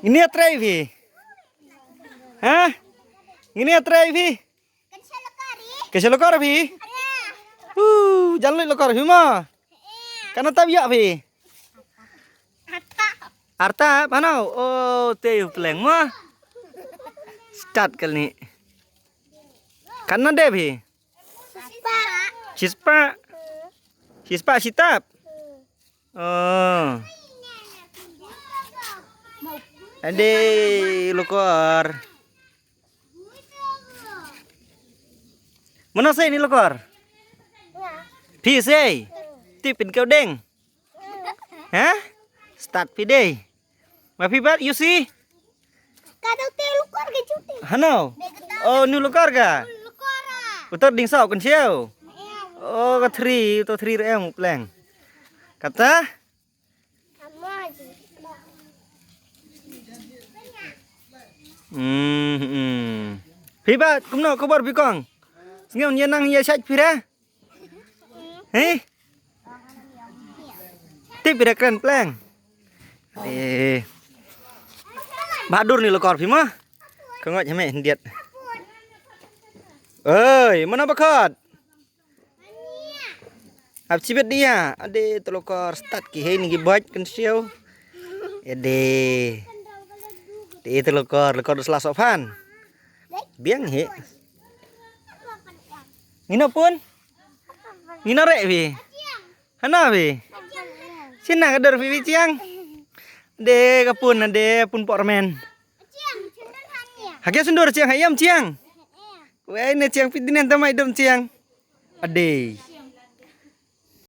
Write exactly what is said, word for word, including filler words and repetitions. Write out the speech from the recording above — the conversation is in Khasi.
Ngin ïa trei phi. Ha? Ngin ïa trei phi. Ka sha lokor phi. Uh, jan lut lokor phi mo. Katno tap ïa phi? Arta, mano? Oh, te u pleng mo. Start kali ni. Katno de phi? Shispah. Shispah shitap. Oh. Ade lokor. Mano sei ni lokor? Phi sei. Ti pynkew deng. Ha? Start phi dei. Ma phi bat, you see? Ka dau te lokor ka jute. Hano? Oh, nu lokor ka? Lokor ah. Utor ding sau kan siau. Oh, ka three, utor three em pleng. Kata? Ama ji. Hmm, hmm. Phi bat, kumno khubor phi kong? Sngew nyen nang ïa shait phi ra? Hei? Tip ida kren pleng. Eh. Bahadur ni lokor phi ma? Ka ngoh hame hyndiat. Oi, mana bakhot? Ap chibet dia. Ade to lokor start ki hei ni ki baj kan siau. Ade. Te to lokor, lokor sla sophan. Biang he. Ngino pun? Ngino re phi? Hana phi? Sina ka dor phi phi chiang. De ka pun na de pun por men. Hake sundur chiang hayam chiang. Wei ne chiang phi dinen tamai dom chiang. Ade.